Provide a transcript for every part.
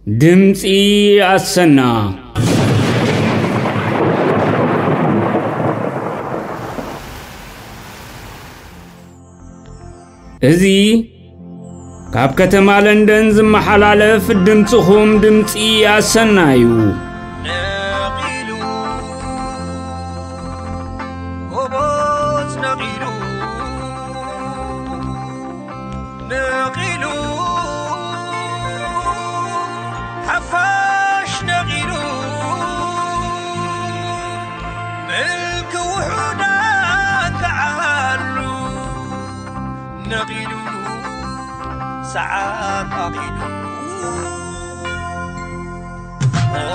ድምፂ ኣሰና። እዚ ካብ ከተማ ለንደን ዝመሓላለፍ ድምፅኹም ድምፂ ኣሰና እዩ። ነቒሉ፣ ጎቦዝ ነቒሉ፣ ነቒሉ፣ ሓፋሽ ነቒሉ፣ ምልኪ ውሑዳት ተዓሉ፣ ነቒሉ፣ ሰዓት ኣኺሉ።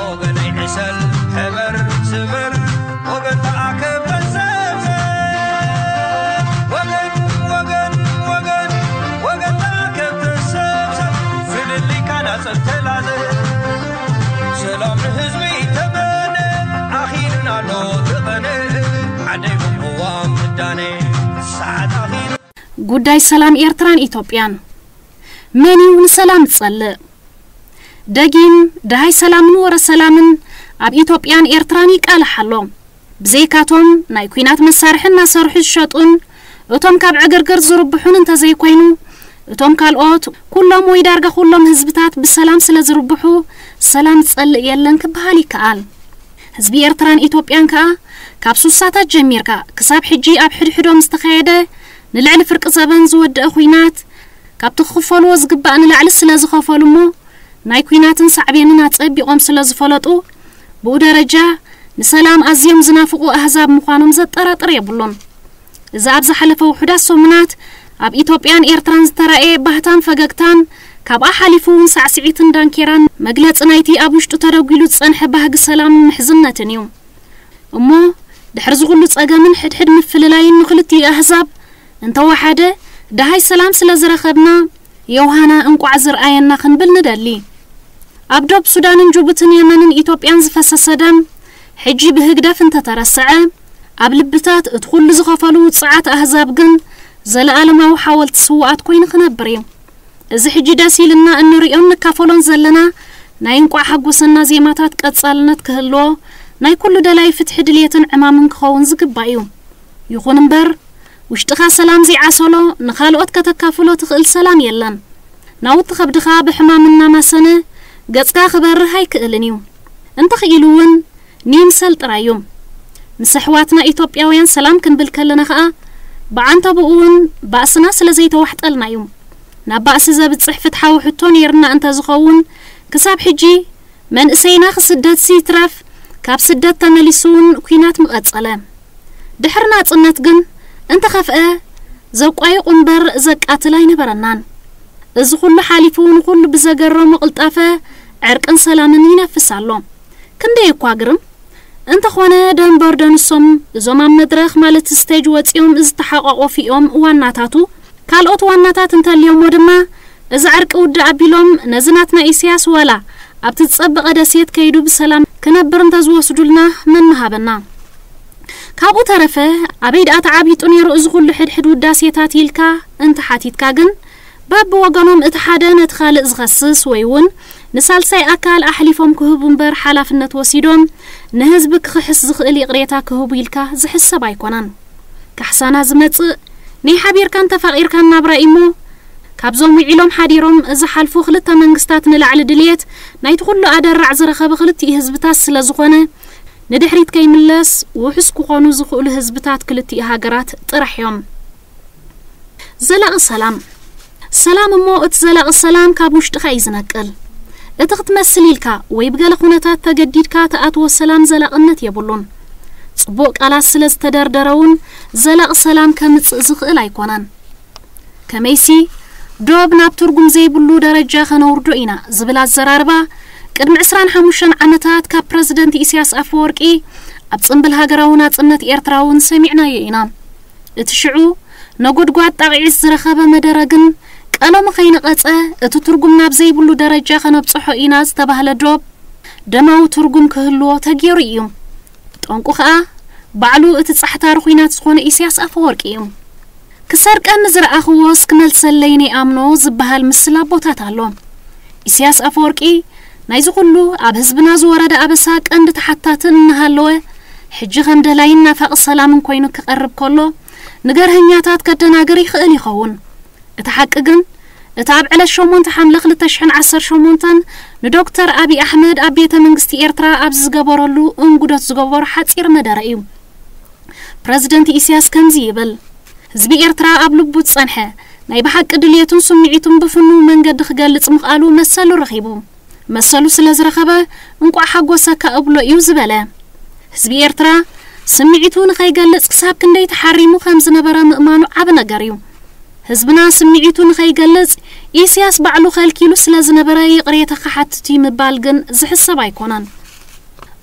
ወገነይ ዕሰል፣ ሕበር፣ ስመር፣ ወገን ተኣከብ፣ ተሰብሰብ። ወገን፣ ወገን፣ ወገን፣ ወገን ተኣከብ፣ ተሰብሰብ። ፍልልይካ ናጸብ ተላዘብ። ሰላም ንህዝቢ ተመነ፣ ኣኺሉና ኣሎ ተቐነ። ዓደይ ቅዋም ምዳነ፣ ሰዓት ኣኺሉ። ጉዳይ ሰላም ኤርትራን ኢትዮጵያን። መን እዩ ንሰላም ዝጸልእ? ደጊም ደሃይ ሰላምን ወረ ሰላምን ኣብ ኢትዮጵያን ኤርትራን ይቃላሕ ኣሎ። ብዘይካቶም ናይ ኲናት መሳርሒ እናሰርሑ ዝሸጡን እቶም ካብ ዕግርግር ዝርብሑን እንተዘይኮይኑ፣ እቶም ካልኦት ኩሎም ወይ ዳርጋ ኩሎም ህዝብታት ብሰላም ስለ ዝርብሑ ሰላም ዝጸልእ የለን ክበሃል ይከኣል። ህዝቢ ኤርትራን ኢትዮጵያን ከኣ ካብ ሱሳታት ጀሚርካ ክሳብ ሕጂ ኣብ ሕድሕዶም ዝተኻየደ ንልዕሊ ፍርቂ ዘበን ዝወደአ ኲናት ካብቲ ክኽፈልዎ ዝግባእ ንላዕሊ ስለ ዝኸፈሉ እሞ ናይ ኲናትን ሳዕቤንን ኣጸቢቖም ስለ ዝፈለጡ ብኡ ደረጃ ንሰላም ኣዝዮም ዝናፍቑ ኣህዛብ ምዃኖም ዘጠራጥር የብሉን። እዚ ኣብ ዝሓለፈ ውሑዳት ሰሙናት ኣብ ኢትዮጵያን ኤርትራን ዝተራእየ ባህታን ፈገግታን ካብኣ ሓሊፉ እውን ሳዕስዒትን ዳንኬራን መግለጺ ናይቲ ኣብ ውሽጡ ተደጒሉ ዝጸንሐ ባህጊ ሰላምን ምሕዝነትን እዩ። እሞ ድሕሪ እዚ ኩሉ ጸገምን ሕድሕድ ምፍልላይን ንኽልቲኡ ኣህዛብ እንተወሓደ ደሃይ ሰላም ስለ ዝረኸብና ዮሃና እንቋዕ ዝርኣየና ክንብል ንደሊ። ኣብ ዶብ ሱዳንን ጅቡትን የመንን ኢትዮጵያን ዝፈሰሰ ደም ሕጂ ብህግደፍ እንተተረስዐ ኣብ ልብታት እቲ ኩሉ ዝኸፈሉ ውጽዓት ኣህዛብ ግን ዘለኣለማዊ ሓወልቲ ስውኣት ኮይኑ ክነብር እዩ። እዚ ሕጂ ደስ ኢልና እንርእዮን ንካፈሎን ዘለና ናይ እንቋዕ ሓጎሰና ዜማታት ቀጻልነት ክህልዎ ናይ ኩሉ ደላይ ፍትሒ ድልየትን ዕማምን ክኸውን ዝግባእ እዩ። ይኹን እምበር ውሽጥኻ ሰላም ዘይዓሰሎ ንኻልኦት ከተካፍሎ ትኽእል ሰላም የለን። ናውቲ ከብድኻ ብሕማም እናማሰነ ገጽካ ክበርህ ኣይክእልን እዩ። እንተኽኢሉ እውን ንይምሰል ጥራይ እዩ። ምስ ኣሕዋትና ኢትዮጵያውያን ሰላም ክንብል ከለና ኸኣ ብዓንተብኡ እውን ባእስና ስለ ዘይተዋሕጠልና እዩ። ናብ ባእሲ ዘብጽሕ ፍትሓዊ ሕቶ ነይርና እንተዝኸውን ክሳብ ሕጂ መንእሰይና ክስደት ሲትረፍ ካብ ስደት ተመሊሱ እውን ኲናት ምቐጸለ። ድሕሪ ናጽነት ግን እንተኸፍአ ዘቋይቑ እምበር ዘቃትል ኣይነበረናን። እዚ ኩሉ ሓሊፉ ንኹሉ ብዘገረሙ ቅልጣፈ ዕርቅን ሰላምን ይነፍስ ኣሎ። ክንደይ እኳ ግርም እንተኾነ ደንበር ደንሶም እዞም ኣብ መድረኽ ማለት ስቴጅ ወጺኦም ዝተሓቋቆፉ እዮም ዋናታቱ። ካልኦት ዋናታት እንተልዮሞ ድማ እዚ ዕርቂ ውድእ ኣቢሎም ነዚ ናትና ኢሳያስ ዋላ ኣብቲ ዝጸበቐ ደሴት ከይዱ ብሰላም ክነብር እንተዝወስዱልና መን ምሃበና? ካብኡ ተረፈ ኣበይ ደኣ ተዓቢጡ ነይሩ እዚ ኩሉ ሕድሕድ ውዳሴታት ኢልካ እንተሓቲትካ ግን በብወገኖም እቲ ሓደ ነቲ ካልእ ዝኸስስ ወይ እውን ንሳልሳይ ኣካል ኣሕሊፎም ክህቡ እምበር ሓላፍነት ወሲዶም ንህዝቢ ክኽሕስ ዝኽእል ይቕሬታ ክህቡ ኢልካ ዝሕሰብ ኣይኮነን። ካሕሳና ዝመጽእ ናይ ሓቢርካን ተፋቒርካን ናብራ እሞ ካብዞም ውዒሎም ሓዲሮም ዝሓልፉ ክልተ መንግስታት ንላዕሊ ድልየት ናይቲ ኩሉ ኣደራዕ ዝረኸበ ክልቲኡ ህዝብታት ስለ ዝኾነ ንድሕሪት ከይምለስ ውሑስ ክኾኑ ዝኽእሉ ህዝብታት ክልቲኡ ሃገራት ጥራሕ እዮም። ዘላቒ ሰላም። ሰላም እሞ እቲ ዘላቒ ሰላም ካብ ውሽጥኻ እዩ ዝነቅል። እቲ ክትመስል ኢልካ ወይ ብገለ ኩነታት ተገዲድካ ትኣትዎ ሰላም ዘላቕነት የብሉን። ጽቡቕ ቃላት ስለ ዝተደርደረ እውን ዘላቒ ሰላም ከምጽእ ዝኽእል ኣይኮነን። ከመይሲ ዶብ ናብ ትርጉም ዘይብሉ ደረጃ ከነውርዶ ኢና ዝብል ኣዘራርባ ቅድሚ ዕስራን ሓሙሽተን ዓመታት ካብ ፕረዚደንት ኢሳያስ ኣፈወርቂ ኣብ ጽምብል ሃገራዊ ናጽነት ኤርትራ እውን ሰሚዕናዮ ኢና። እቲ ሽዑ ነጎድጓድ ጣቕዒት ዝረኸበ መደረ ግን ቀለሙ ከይነቐጸ እቲ ትርጉም ናብ ዘይብሉ ደረጃ ከነብጽሖ ኢና ዝተባህለ ዶብ ደማዊ ትርጉም ክህልዎ ተገይሩ እዩ። ጠንቁ ኸኣ ባዕሉ እቲ ጻሕታሪ ኲናት ዝኾነ ኢሳያስ ኣፈወርቂ እዩ። ክሰርቀኒ ዝረኣኽዎስ ክመልሰለይ ነይኣምኖ ዝበሃል ምስላ ኣቦታት ኣሎ። ኢሳያስ ኣፈወርቂ ናይዚ ኩሉ ኣብ ህዝብና ዝወረደ ኣበሳ ቀንዲ ተሓታቲ እናሃለወ፣ ሕጂ ከም ደላይን ናፋቂ ሰላምን ኮይኑ ክቐርብ ከሎ፣ ንገርሀኛታት ከደናግር ይኽእል ይኸውን። እቲ ሓቂ ግን፣ እቲ ኣብ ዕለት ሸሞንተ ሓምለ ክልተ ሽሕን ዓሰርተ ሸሞንተን ንዶክተር ኣብይ ኣሕመድ ኣብ ቤተ መንግስቲ ኤርትራ ኣብ ዝገበረሉ እንጉዶት ዝገበሮ ሓጺር መደረ እዩ። ፕረዚደንት ኢሳያስ ከምዚ ይብል፣ ህዝቢ ኤርትራ ኣብ ልቡ ዝጸንሐ ናይ ብሓቂ ድልየቱን ስምዒቱን ብፍኑው መንገዲ ክገልጽ ምኽኣሉ መሰሉ ረኺቡ። መሰሉ ስለ ዝረኸበ፣ እንቋዕ ሓጎሰካ እብሎ እዩ ዝበለ። ህዝቢ ኤርትራ ስምዒቱ ንኸይገልጽ ክሳብ ክንደይ ተሓሪሙ ከም ዝነበረ ምእማኑ ዓቢ ነገር እዩ። ህዝብና ስምዒቱ ንኸይገልጽ ኢሳያስ ባዕሉ ከልኪሉ ስለ ዝነበረ ይቕሬታ ክሓትት እዩ ምባል ግን ዝሕሰብ ኣይኮነን።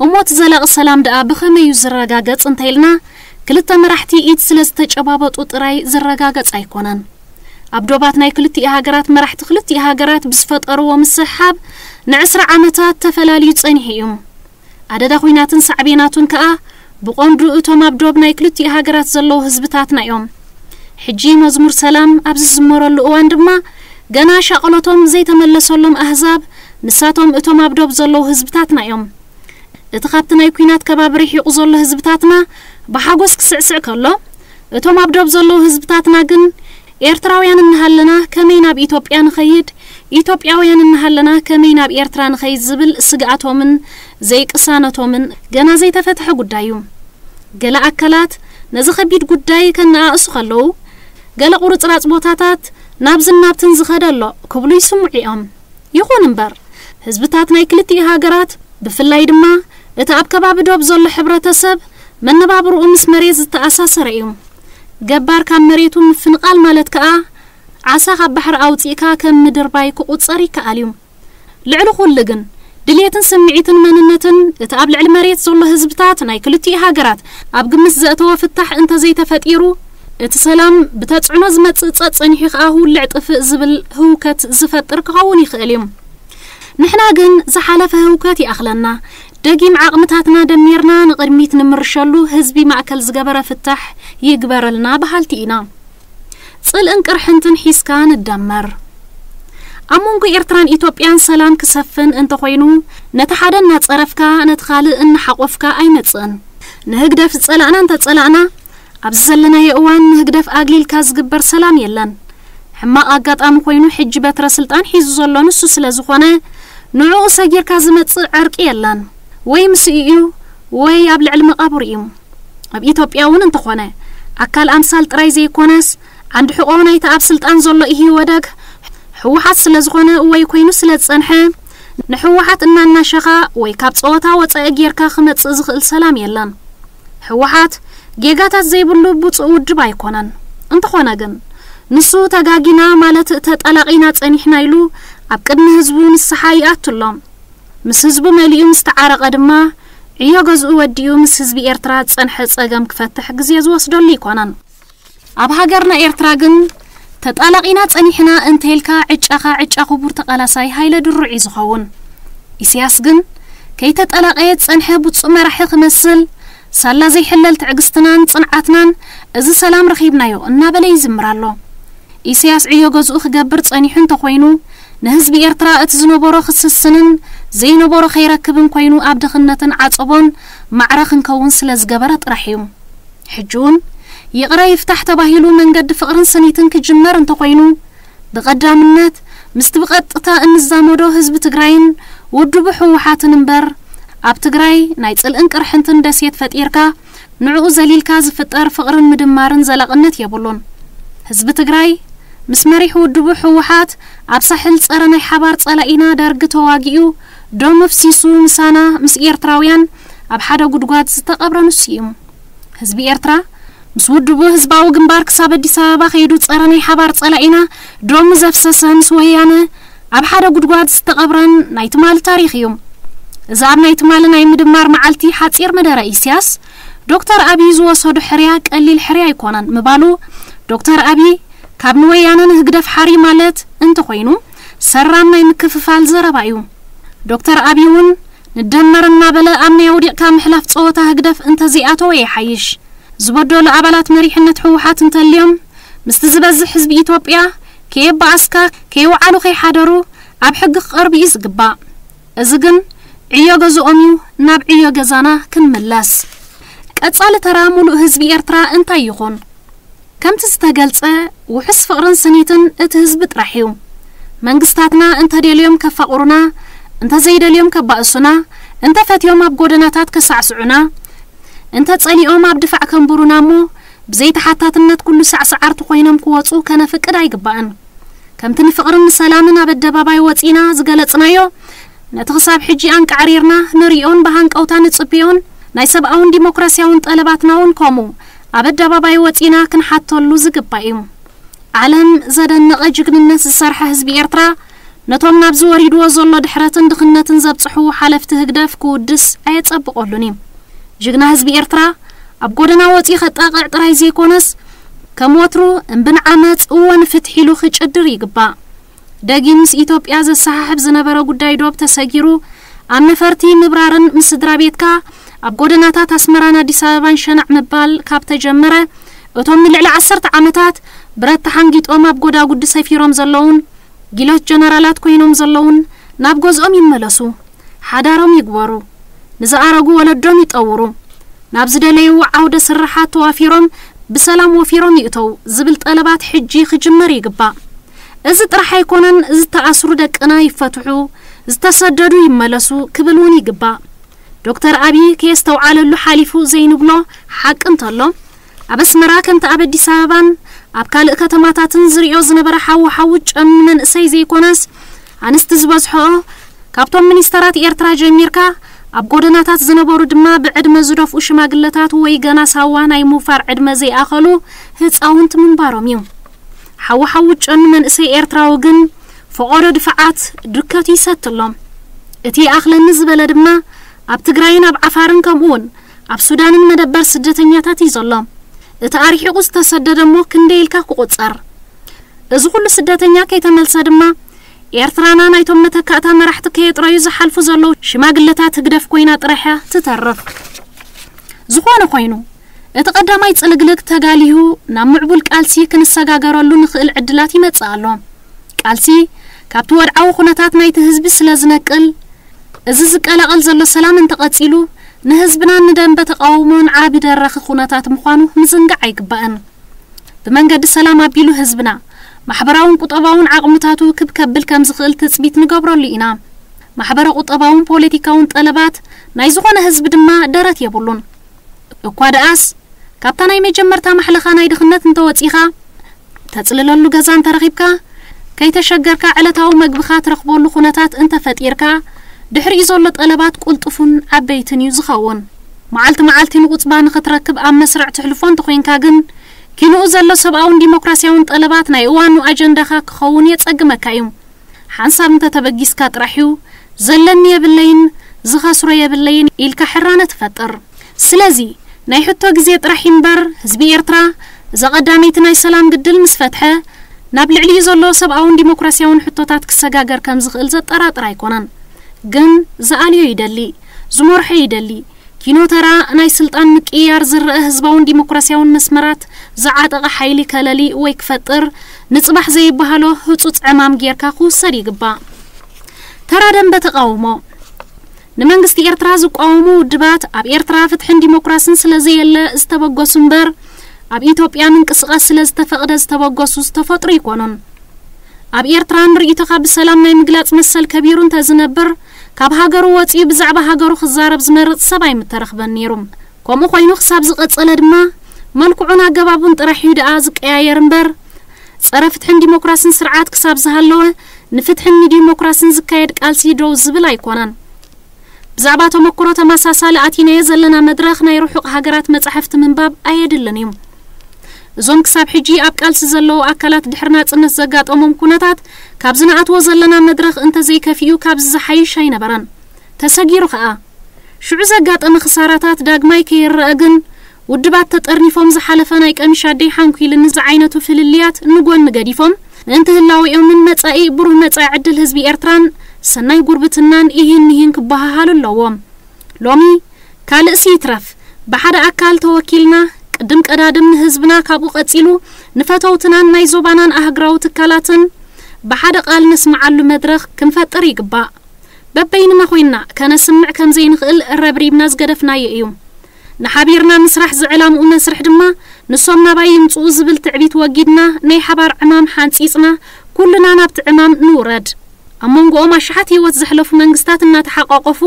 እሞ እቲ ዘላቒ ሰላም ደኣ ብኸመይ እዩ ዝረጋገጽ እንተኢልና፣ ክልተ መራሕቲ ኢድ ስለ ዝተጨባበጡ ጥራይ ዝረጋገጽ ኣይኮነን። ኣብ ዶባት ናይ ክልቲኡ ሃገራት መራሕቲ ክልቲኡ ሃገራት ብዝፈጠርዎ ምስሕሓብ ንዕስራ ዓመታት ተፈላልዩ ጸኒሑ እዩ። ኣደዳ ኹናትን ሳዕቤናቱን ከኣ ብቐንዱ እቶም ኣብ ዶብ ናይ ክልቲኡ ሃገራት ዘለዉ ህዝብታትና እዮም። ሕጂ መዝሙር ሰላም ኣብ ዝዝመረሉ እዋን ድማ ገና ሻቕሎቶም ዘይተመለሰሎም ኣህዛብ ንሳቶም እቶም ኣብ ዶብ ዘለዉ ህዝብታትና እዮም። እቲ ካብቲ ናይ ኲናት ከባቢ ርሒቑ ዘሎ ህዝብታትና ብሓጎስ ክስዕስዕ ከሎ፣ እቶም ኣብ ዶብ ዘለዉ ህዝብታትና ግን ኤርትራውያን እናሃለና ከመይ ናብ ኢትዮጵያ ንኸይድ፣ ኢትዮጵያውያን እናሃለና ከመይ ናብ ኤርትራ ንኸይድ ዝብል ስግኣቶምን ዘይቅሳነቶምን ገና ዘይተፈትሐ ጉዳይ እዩ። ገለ ኣካላት ነዚ ከቢድ ጉዳይ ከነኣእሱ ከለዉ፣ ገለ ቁርጽራጽ ቦታታት ናብዝን ናብትን ዝኸደ ኣሎ ክብሉ ይስምዑ እዮም። ይኹን እምበር፣ ህዝብታት ናይ ክልቲኡ ሃገራት፣ ብፍላይ ድማ እቲ ኣብ ከባቢ ዶብ ዘሎ ሕብረተሰብ፣ መነባብርኡ ምስ መሬት ዝተኣሳሰረ እዩ። ገባር ካብ መሬቱ ምፍንቓል ማለት ከኣ፣ ዓሳ ካብ ባሕሪ ኣውጺእካ ከም ምድርባይ ክቑጸር ይከኣል እዩ። ልዕሊ ኩሉ ግን፣ ድልየትን ስምዒትን መንነትን እቲ ኣብ ልዕሊ መሬት ዘሎ ህዝብታት ናይ ክልቲኡ ሃገራት ኣብ ግምት ዘእተወ ፍታሕ እንተዘይተፈጢሩ፣ እቲ ሰላም ብተጽዕኖ ዝመጽእ ጸጸኒሑ ከኣ ውልዕ ጥፍእ ዝብል ህውከት ዝፈጥር ክኸውን ይኽእል እዩ። ንሕና ግን ዝሓለፈ ህውከት ይኣኽለና፣ ደጊም ዓቕምታትና ደሚርና ንቕድሚት ንምርሸሉ ህዝቢ ማእከል ዝገበረ ፍታሕ ይግበረልና በሃልቲ ኢና። ጽልእን ቅርሕንትን ሒዝካ ንደመር። ኣብ መንጎ ኤርትራን ኢትዮጵያን ሰላም ክሰፍን እንተኾይኑ፣ ነቲ ሓደ እናጸረፍካ ነቲ ካልእ እናሓቖፍካ ኣይመጽእን። ንህግደፍ ዝጸላእና እንተጸላእና፣ ኣብዚ ዘለናዮ እዋን ንህግደፍ ኣግሊልካ ዝግበር ሰላም የለን። ሕማቕ ኣጋጣሚ ኮይኑ ሕጂ በትረ ስልጣን ሒዙ ዘሎ ንሱ ስለ ዝኾነ፣ ንዕኡ ሰጊርካ ዝመጽእ ዕርቂ የለን። ወይ ምስኡ እዩ፣ ወይ ኣብ ልዕሊ መቓብሩ እዩ። ኣብ ኢትዮጵያ እውን እንተኾነ፣ ኣካል ኣምሳል ጥራይ ዘይኮነስ፣ ዓንዲ ሕቖ ናይቲ ኣብ ስልጣን ዘሎ ኢህወደግ ህወሓት ስለ ዝኾነ ወይ ኮይኑ ስለ ዝጸንሐ፣ ንህወሓት እናናሸኻ ወይ ካብ ጸወታ ወጻኢ ጌርካ ክመጽእ ዝኽእል ሰላም የለን። ህወሓት ጌጋታት ዘይብሉ ብጹእ ውድብ ኣይኮነን። እንተኾነ ግን፣ ንሱ ተጋጊና ማለት ተጠላቒና ጸኒሕና ኢሉ ኣብ ቅድሚ ህዝቡ ንስሓ ይኣቱ ኣሎ። ምስ ህዝቡ መሊኡ ምስ ተዓረቐ ድማ፣ ዕዮ ገዝኡ ወዲኡ ምስ ህዝቢ ኤርትራ ዝጸንሐ ጸገም ክፈትሕ ግዜ ዝወስደሉ ኣይኮነን። ኣብ ሃገርና ኤርትራ ግን፣ ተጣላቒና ጸኒሕና እንተኢልካ፣ ዕጫኻ ዕጫ ክቡር ተቓላሳይ ሃይለ ድሩዕ እዩ ዝኸውን። ኢሳያስ ግን፣ ከይተጠላቐየ ዝጸንሐ ብጹእ መራሒ ክመስል፣ ሳላ ዘይሕለል ትዕግስትናን ጽንዓትናን፣ እዚ ሰላም ረኺብናዮ እናበለ ይዝምር ኣሎ። ኢሳያስ ዕዮ ገዝኡ ክገብር ጸኒሑ እንተኾይኑ፣ ንህዝቢ ኤርትራ እቲ ዝነበሮ ክስስንን ዘይነበሮ ከይረክብን ኮይኑ ኣብ ድኽነትን ዓጸቦን ማዕረ ክንከውን ስለ ዝገበረ ጥራሕ እዩ። ሕጂ እውን ይቕረ ይፍታሕ ተባሂሉ መንገዲ ፍቕርን ስኒትን ክጅመር እንተኾይኑ፣ ብቐዳምነት ምስቲ ብቐጥታ እንዛመዶ ህዝቢ ትግራይን ውድቡ ህወሓትን እምበር፣ ኣብ ትግራይ ናይ ጽልእን ቅርሕንትን ደሴት ፈጢርካ ንዕኡ ዘሊልካ ዝፍጠር ፍቕርን ምድማርን ዘላቕነት የብሉን። ህዝቢ ትግራይ ምስ መሪሕ ውድቡ ህወሓት ኣብ ሳሕል ጸረ ናይ ሓባር ጸላኢና ደርጊ ተዋጊኡ፣ ደሙ ኣፍሲሱ ምሳና ምስ ኤርትራውያን ኣብ ሓደ ጉድጓድ ዝተቐብረ ንሱ እዩ። ህዝቢ ኤርትራ ምስ ውድቡ ህዝባዊ ግንባር ክሳብ ኣዲስ ኣበባ ከይዱ ጸረ ናይ ሓባር ጸላኢና ደሙ ዘፍሰሰ ምስ ወያነ ኣብ ሓደ ጉድጓድ ዝተቐብረን ናይ ትማሊ ታሪኽ እዩ። እዚ ኣብ ናይ ትማሊ ናይ ምድማር መዓልቲ ሓጺር መደረ ኢሳያስ፣ ዶክተር ኣብይ ዝወሰዶ ሕርያ ቀሊል ሕርያ ኣይኮነን ምባሉ፣ ዶክተር ኣብይ ካብ ንወያነ ንህግደፍ ሓሪ ማለት እንተኾይኑ፣ ሰራም ናይ ምክፍፋል ዘረባ እዩ። ዶክተር ኣብይ እውን ንደመር እናበለ ኣብ ናይ ኣውዲቕካ ምሕላፍ ጸወታ ህግደፍ እንተዘይኣተወ ይሓይሽ። ዝበደሉ ኣባላት መሪሕነት ህወሓት እንተልዮም፣ ምስቲ ዝበዝሕ ህዝቢ ኢትዮጵያ ከየባኣስካ፣ ከይወዓሉ ከይሓደሩ ኣብ ሕጊ ክቐርቡ እዩ ዝግባእ። እዚ ግን ዕዮ ገዝኦም እዩ። ናብ ዕዮ ገዛና ክንምለስ። ቀጻሊ ተራ ሙሉእ ህዝቢ ኤርትራ እንታይ ይኹን? ከምቲ ዝተገልጸ፣ ውሑስ ፍቕርን ስኒትን እቲ ህዝቢ ጥራሕ እዩ። መንግስታትና እንተደልዮም ከፋቕሩና፣ እንተዘይደልዮም ከባእሱና፣ እንተፈትዮም ኣብ ጎደናታት ከሳዕስዑና፣ እንተጸሊኦም ኣብ ድፋዕ ከንብሩና እሞ፣ ብዘይተሓታትነት ኩሉ ሳዕሳዓርቲ ኮይኖም ክወጹ ከነፍቅድ ኣይግባእን። ከምቲ ንፍቕርን ንሰላምን ኣብ ኣደባባይ ወጺና ዝገለጽናዮ፣ ነቲ ክሳብ ሕጂ ኣንቃዕሪርና ንሪኦን ብሃንቀውታ ንጽብዮን ናይ ሰብኣውን ዲሞክራሲያውን ጠለባትና እውን ከምኡ ኣብ ኣደባባይ ወጺና ክንሓተሉ ዝግባእ እዩ። ዓለም ዘደነቐ ጅግንነት ዝሰርሐ ህዝቢ ኤርትራ፣ ነቶም ናብዚ ወሪድዎ ዘሎ ድሕረትን ድኽነትን ዘብጽሕዎ ሓለፍቲ ህግደፍ ክውድስ ኣየጸብቐሉን እዩ። ጅግና ህዝቢ ኤርትራ ኣብ ጎደና ወጺኡ ከጣቕዕ ጥራይ ዘይኮነስ፣ ከም ወትሩ እምቢ ንዓመጽ፣ እወ ንፍትሒ ኢሉ ክጭድር ይግባእ። ደጊም ምስ ኢትዮጵያ ዘሰሓሕብ ዝነበረ ጉዳይ ዶብ ተሰጊሩ፣ ኣብ ነፈርቲ ምብራርን ምስ ስድራ ቤትካ ኣብ ጎደናታት ኣስመራን ኣዲስ ኣበባን ሸናዕ ምባል ካብ ተጀመረ፣ እቶም ንልዕሊ ዓሰርተ ዓመታት ብረት ተሓንጊጦም ኣብ ጎዳጉዲ ሰፊሮም ዘለውን ጊሎት ጀነራላት ኮይኖም ዘለውን ናብ ገዝኦም ይመለሱ፣ ሓዳሮም ይግበሩ፣ ንዝኣረጉ ወለዶም ይጠውሩ፣ ናብ ዝደለይዎ ዓውደ ስርሓት ተዋፊሮም ብሰላም ወፊሮም ይእተው ዝብል ጠለባት ሕጂ ክጅመር ይግባእ። እዚ ጥራሕ ኣይኮነን፣ ዝተኣስሩ ደቅና ይፈትሑ፣ ዝተሰደዱ ይመለሱ ክብል እውን ይግባእ። ዶክተር ኣብይ ከየስተውዓለሉ ሓሊፉ ዘይንብሎ ሓቂ እንተሎ፣ ኣብ ኣስመራ ከምቲ ኣብ ኣዲስ ኣበባን ኣብ ካልእ ከተማታትን ዝሪኦ ዝነበረ ሓዊ ሓዊ ጨኑ መንእሰይ ዘይኮነስ፣ ኣንስቲ ዝበዝሖ ካብቶም ሚኒስተራት ኤርትራ ጀሚርካ፣ ኣብ ጎደናታት ዝነበሩ ድማ ብዕድመ ዝደፍኡ ሽማግለታት ወይ ገና ሳዋ ናይ ምውፋር ዕድመ ዘይኣኸሉ ህጻውንቲ ምንባሮም እዩ። ሓዊ ሓዊ ጨኑ መንእሰይ ኤርትራዊ ግን ፈቐዶ ድፋዓት ድከቱ ይሰትሎም። እቲ ይኣኽለኒ ዝበለ ድማ ኣብ ትግራይን ኣብ ዓፋርን ከምኡውን ኣብ ሱዳንን መደበር ስደተኛታት እዩ ዘሎ። እቲ ኣርሒቑ ዝተሰደደ እሞ ክንደይ ኢልካ ክቑጸር? እዚ ኩሉ ስደተኛ ከይተመልሰ ድማ ኤርትራና ናይቶም መተካእታ መራሕቲ ከየጥረዩ ዝሓልፉ ዘለዉ ሽማግለታት ህግደፍ ኮይና ጥራሕ እያ ትተርፍ። ዝኾነ ኮይኑ፣ እቲ ቀዳማይ ጽልግልግ ተጋሊሁ ናብ ምዕቡል ቃልሲ ክንሰጋገረሉ ንኽእል ዕድላት ይመጽእ ኣሎ። ቃልሲ ካብቲ ወድዓዊ ኩነታት ናይቲ ህዝቢ ስለ ዝነቅል፣ እዚ ዝቀላቐል ዘሎ ሰላም እንተቐጺሉ፣ ንህዝብናን ንደንበ ተቓውሞን ዓቢ ደራኺ ኩነታት ምዃኑ ምዝንጋዕ ኣይግባእን። ብመንገዲ ሰላም ኣቢሉ ህዝብና ማሕበራውን ቁጠባውን ዓቕምታቱ ክብ ከብል ከም ዝኽእል ትጽቢት ንገብረሉ ኢና። ማሕበረ ቁጠባውን ፖለቲካውን ጠለባት ናይ ዝኾነ ህዝቢ ድማ ደረት የብሉን። እኳ ደኣስ፣ ካብታ ናይ መጀመርታ ማሕለኻ ናይ ድኽነት እንተወጺኻ፣ ተጽልለሉ ገዛ እንተረኺብካ፣ ከይተሸገርካ ዕለታዊ መግብኻ ትረኽበሉ ኩነታት እንተፈጢርካ፣ ድሕሪኡ ዘሎ ጠለባት ቁልጡፉን ዓበይትን እዩ ዝኸውን። መዓልቲ መዓልቲ ንቁጽባ ንኽትረክብ ኣብ መስርዕ ትሕልፎ እንተኾይንካ ግን፣ ኪንኡ ዘሎ ሰብኣውን ዲሞክራሲያውን ጠለባት ናይ እዋኑ ኣጀንዳኻ ክኸውን የጸግመካ እዩ። ሓንሳብ እንተተበጊስካ ጥራሕ እዩ፣ ዘለኒ የብለይን፣ ዝኸስሮ የብለይን ኢልካ ሕራነ ትፈጥር። ስለዚ፣ ናይ ሕቶ ግዜ ጥራሕ እምበር፣ ህዝቢ ኤርትራ እዛ ቀዳመይቲ ናይ ሰላም ግድል ምስ ፈትሐ፣ ናብ ልዕሊኡ ዘሎ ሰብኣውን ዲሞክራሲያውን ሕቶታት ክሰጋገር ከም ዝኽእል ዘጠራጥር ኣይኮነን። ግን ዝኣልዮ ይደሊ፣ ዝመርሖ ይደሊ። ኪኖ ተራ ናይ ስልጣን ምቅይያር ዝረአ ህዝባውን ዲሞክራሲያውን መስመራት ዝዓጠቐ ሓይሊ ከለሊ ወይ ክፈጥር፣ ንጽባሕ ዘይበሃሎ ህጹጽ ዕማም ጌርካ ክውሰድ ይግባእ። ተራ ደንበ ተቓውሞ። ንመንግስቲ ኤርትራ ዝቃወሙ ውድባት ኣብ ኤርትራ ፍትሕን ዲሞክራስን ስለ ዘየለ ዝተበገሱ እምበር፣ ኣብ ኢትዮጵያ ምንቅስቓስ ስለ ዝተፈቕደ ዝተበገሱ ዝተፈጥሩ ኣይኮኑን። ኣብ ኤርትራ ንርእይቶኻ ብሰላም ናይ ምግላጽ መሰል ከቢሩ እንተዝነብር፣ ካብ ሃገሩ ወጺኡ ብዛዕባ ሃገሩ ክዛረብ ዝመርጽ ሰብ ኣይምተረኽበን ነይሩ። ከምኡ ኮይኑ ክሳብ ዝቐጸለ ድማ፣ መልክዑን ኣገባቡን ጥራሕ እዩ ደኣ ዝቀያየር እምበር፣ ጸረ ፍትሕን ዲሞክራስን ስርዓት ክሳብ ዝሃለወ፣ ንፍትሕን ንዲሞክራስን ዝካየድ ቃልሲ ደው ዝብል ኣይኮነን። ብዛዕባ ተመክሮ ተመሳሳሊ ኣቲናዮ ዘለና መድረኽ ናይ ርሑቕ ሃገራት መጻሕፍቲ ምንባብ ኣየድልን እዩ። እዞም ክሳብ ሕጂ ኣብ ቃልሲ ዘለዉ ኣካላት ድሕሪ ናጽነት ዘጋጠሞም ኩነታት ካብ ዝነኣትዎ ዘለና መድረኽ እንተዘይከፊኡ ካብዚ ዝሓይሽ ኣይነበረን። ተሰጊሩ ከኣ። ሽዑ ዘጋጠመ ክሳራታት ዳግማይ ከይረኣ ግን ውድባት ተጠርኒፎም ዝሓለፈ ናይ ቀሚሽ ኣደይ ሓንኲልኒ ዝዓይነቱ ፍልልያት ንጎኒ ገዲፎም ምእንቲ ህላዌኦምን መጻኢ ብሩህ መጻኢ ዕድል ህዝቢ ኤርትራን ሰናይ ጉርብትናን ኢሂን ምሂን ክበሃሃሉ ኣለዎም። ሎሚ ካልእሲ ይትረፍ ብሓደ ኣካል ተወኪልና ቅድም ቀዳድም ንህዝብና ካብኡ ቀጺሉ ንፈተውትናን ናይ ዞባናን ኣህግራዊ ትካላትን ብሓደ ቃል ነስምዓሉ መድረኽ ክንፈጥር ይግባእ። በበይንና ኮይንና ከነስምዕ ከም ዘይንኽእል ረብሪብና ዝገደፍናዮ እዩ። ንሓቢርና ምስራሕ ዝዕላምኡ መስርሕ ድማ ንሶም ናባይ ይምጽኡ ዝብል ትዕቢት ወጊድና ናይ ሓባር ዕማም ሓንጺጽና ኩልና ናብቲ ዕማም ንውረድ። ኣብ መንጎኦም ኣሽሓት ህይወት ዘሕለፉ መንግስታት እናተሓቋቆፉ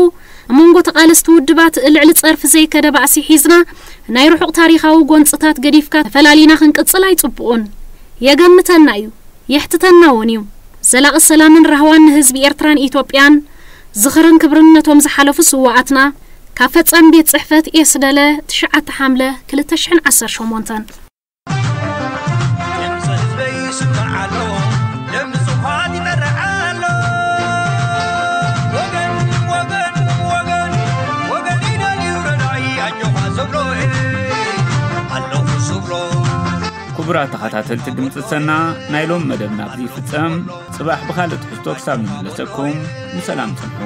ኣብ መንጎ ተቓለስቲ ውድባት ልዕሊ ጸርፊ ዘይከደ ባእሲ ሒዝና ናይ ርሑቕ ታሪኻዊ ጎንጽታት ገዲፍካ ተፈላሊና ክንቅጽል ኣይጽቡቕን። የገምተና እዩ። የሕትተና እውን እዩ። ዘላቒ ሰላምን ራህዋን ንህዝቢ ኤርትራን ኢትዮጵያን። ዝኽርን ክብርን ነቶም ዝሓለፉ ስዋኣትና። ካብ ፈጻሚ ቤት ጽሕፈት ኤስደለ ትሽዓተ ሓምለ ክልተ ሽሕን ዓሰርተ ሸሞንተን። ክቡራት ተኸታተልቲ ድምፂ ሰና፣ ናይ ሎም መደብና ኣብዚ ይፍጸም። ጽባሕ ብኻልእ ትሕዝቶ ክሳብ ንምለሰኩም ብሰላም ጽንሑ።